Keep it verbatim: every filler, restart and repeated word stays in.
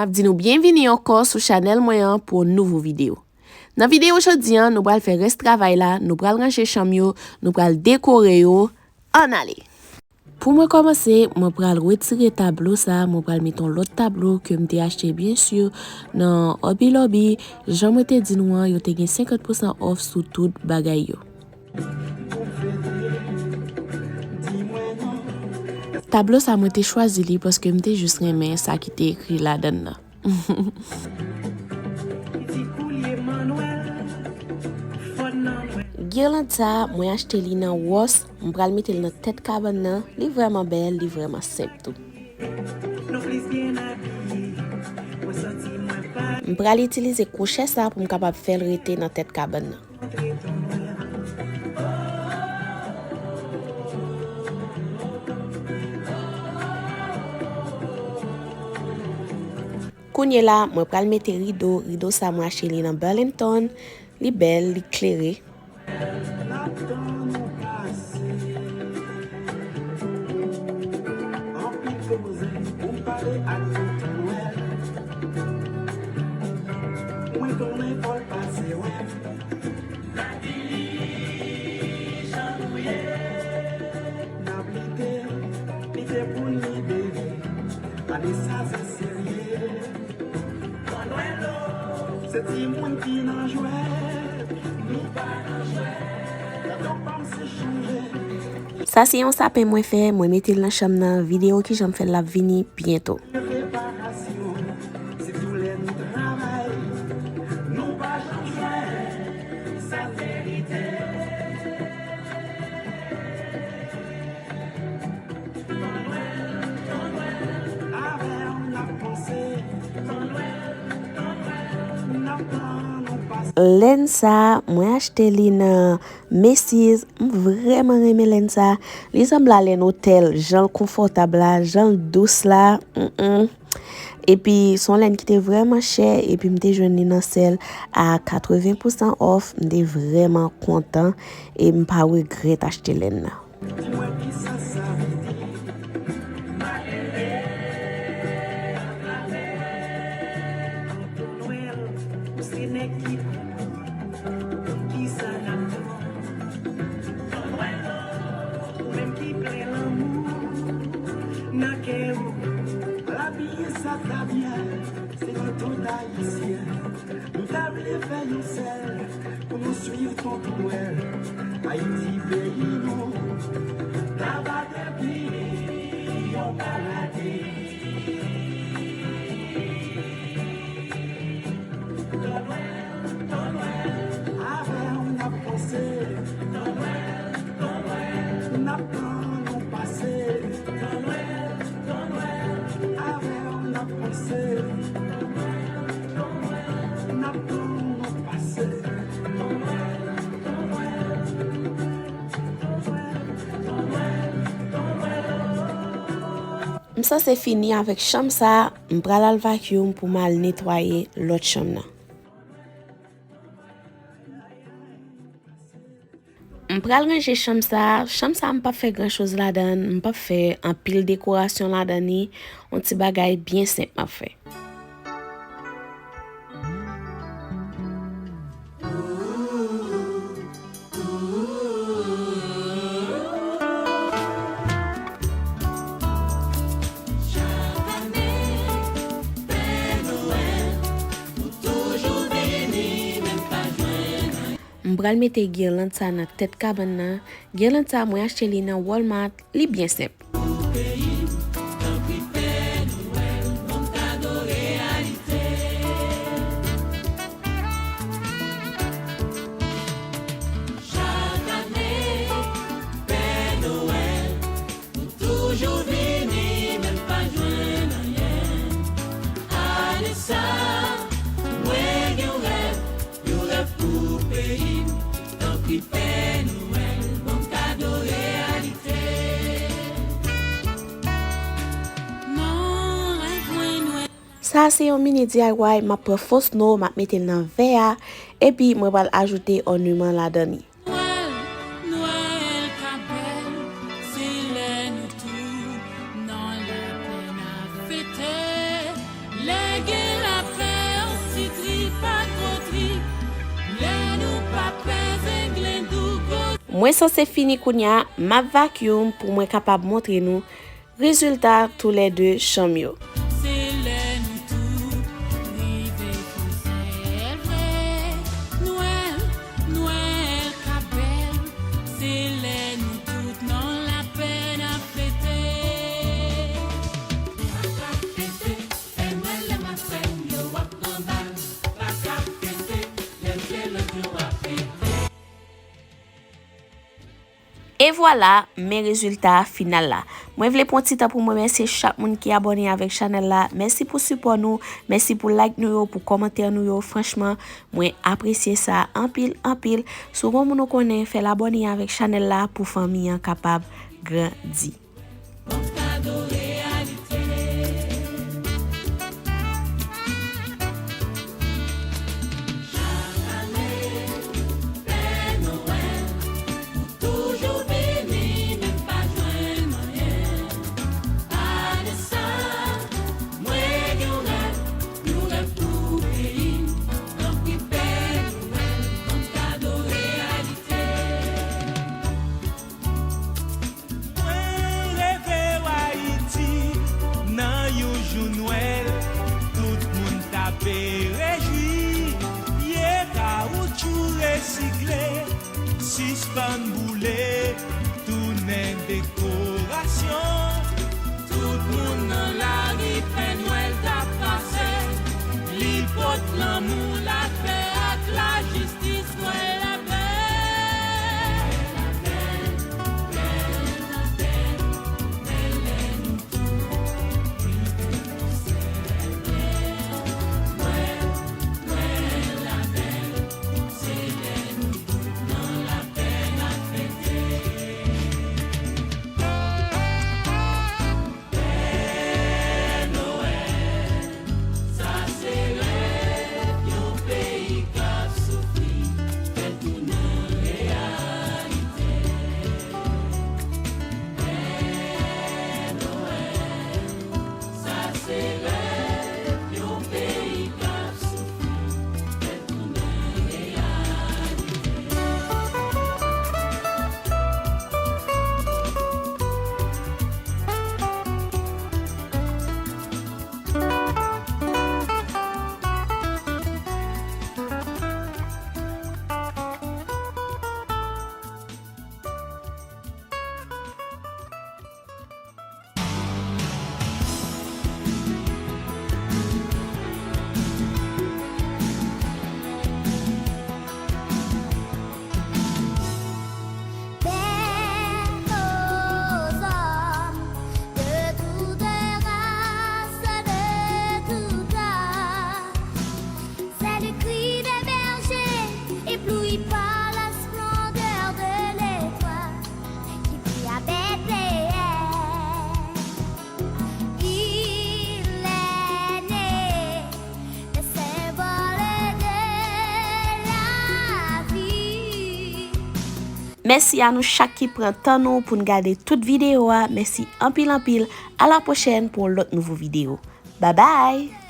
Di nou byenvini ankò sou chanèl mwen an pou yon nouvo videyo. Nan videyo jodi an, nou pral fè rès travay la, nou pral ranje chanm yo, nou pral dekore yo. Ann ale! Pou mwen kòmanse, mwen pral retire tablo sa, mwen pral mete yon lòt tablo ke m te achte byen si nan Hobby Lobby. Jan mwen te di nou an, yo te gen senkant pousan off sou tout bagay yo. Tablo sa mwen te chwazi li paske m te jis renmen sa ki te ekri ladan l nan. Girland sa, mwen achte li nan Ross, m pral mete l nan tèt kabann nan, li vrèman bèl, li vrèman senp tou. M pral itilize kwochè sa pou m kapab fè l rete nan tèt kabann nan. Kounye la, mwen pral mete rido. Rido sa mwen achte li nan Burlington. Li bèl, li klere. Anpil koze pou m pale ak tonton Nwèl. Mwen konnen fò l pase wè m. N ap lite, lite pou n libere. Ane sa se serye. Se timoun ki nan jwèt, nou pa nan jwèt. Tonton pa m se chanje. Sa se yon sapen mwen fè, mwen mete l nan chanm nan. Videyo kijan m fè l ap vini byento. Reparasyon, se tou lè nou travay, nou pa janm jwenn, sa verite. Ton Nwèl, Ton Nwèl, avè w n ap panse. Ton Nwèl, Ton Nwèl, n ap tann ou pase. Lèn sa, mwen achte li nan Macy's. M vrèman renmen lèn sa. Li sanble a lèn otèl, jan l konfòtab la, jan l dous la. Mm, mm. Epi, se yon lèn ki te vrèman chè, epi m te jwenn li nan sèl a katreven pousan off. M te vrèman kontan, e m pa regrèt achte lèn nan. Di mwen kisa sa vle di, malere antrave. Tonton Nwèl, ou se nèg ki konprann kisa n ap tann. Tonton Nwèl, ou menm ki plen lanmou nan kè w. Al abiye sa ta byen, se nou tout Ayisyen. Nou ta vle fè yon sèl pou nou swiv Tonton Nwèl. Ayiti peyi nou, ta va depi yon paradi. Ton Nwèl, Ton Nwèl, avè w n ap panse. Ton Nwèl, Ton Nwèl, n ap tann ou pase. Ton Nwèl, Ton Nwèl, avè w n ap panse. Ton Nwèl, Ton Nwèl, n ap tann ou pase. Ton Nwèl, Ton Nwèl, Ton Nwèl, Ton Nwèl, Ton Nwèl, oh. M sanse fini avèk chanm sa, m pral al vacuum pou m al netwaye lòt chanm nan. M pral ranje chanm sa. Chanm sa, m p ap fè gran choz ladan l, m p ap fè anpil dekorasyon ladan li. Yon ti bagay byen senp m ap fè. M pral mete girland sa nan tèt kabann nan. Girland sa, mwen achte li nan Walmart. Li byen senp. Toujou vini, men pa jwenn anyen. Ane sa, mwen gen yon rèv, yon rèv pou peyi m. Tanpri Pè Nwèl, ban m kado reyalite. Non, rèv mwen nwè. Sa se yon mini D I Y, m ap pran fo sno, m ap mete l nan vè a, epi mwen pral ajoute ònèman ladan li. Nwèl, Nwèl ka bèl, se lè nou tou nan lapenn ap fete. Lè gen Mwen sanse fini kounye a, m ap vacuum pou mwen kapab montre nou rezilta toulède chanm yo. Se lè nou tout rive pou sèl vre. Nwèl, Nwèl k ap bèl. Se lè nou tout nan lapè n ap fete. Pa ka fete, fè Nwèl lè maten yo ap pran bal. Pa ka fete, lè m se lòt yo ap fete. E vwala, men rezilta final la. Mwen vle pran ti tan pou m remèsye chak moun ki abòne avèk chanèl la. Mèsi pou sipò nou, mèsi pou like nou yo, pou kòmantè nou yo. Franchman, mwen apresye sa anpil, anpil. Si w gon moun ou konnen, fè l abòne avèk chanèl la pou fanmi an kapab grandi. Bon kado reyalite. Chak ane, Pè Nwèl toujou vini, men m pa jwenn anyen. Pale sa, mwen gen yon rèv, yon rèv pou peyi m. Tanpri, Pè Nwèl, ban m kado reyalite. Mwen reve w Ayiti, nan yon jou Nwèl, tout moun t ape rejwi. Vye kawoutchou resikle, sispann boule, tounen dekorasyon. Tout moun nan lari, Pè Nwèl t ap pase, li pot lanmou, lapè ak lajistis. Pè Nwèl, sa se rèv yon peyi k ap soufri, fè l tounen reyalite. Pè Nwèl, sa se rèv yon peyi k ap soufri, fè l tounen reyalite. Père aux hommes de toute race, de tout âge, c'est le cri des bergers, ébloui par la splendeur de l'étoile qui brille à Bethléem. Il est né, le symbole de la vie. Mèsi a nou chak ki pran tan nou pou n gade tout videyo a. Mèsi anpil, anpil. A la pwochèn pou yon lòt nouvo videyo. Babay!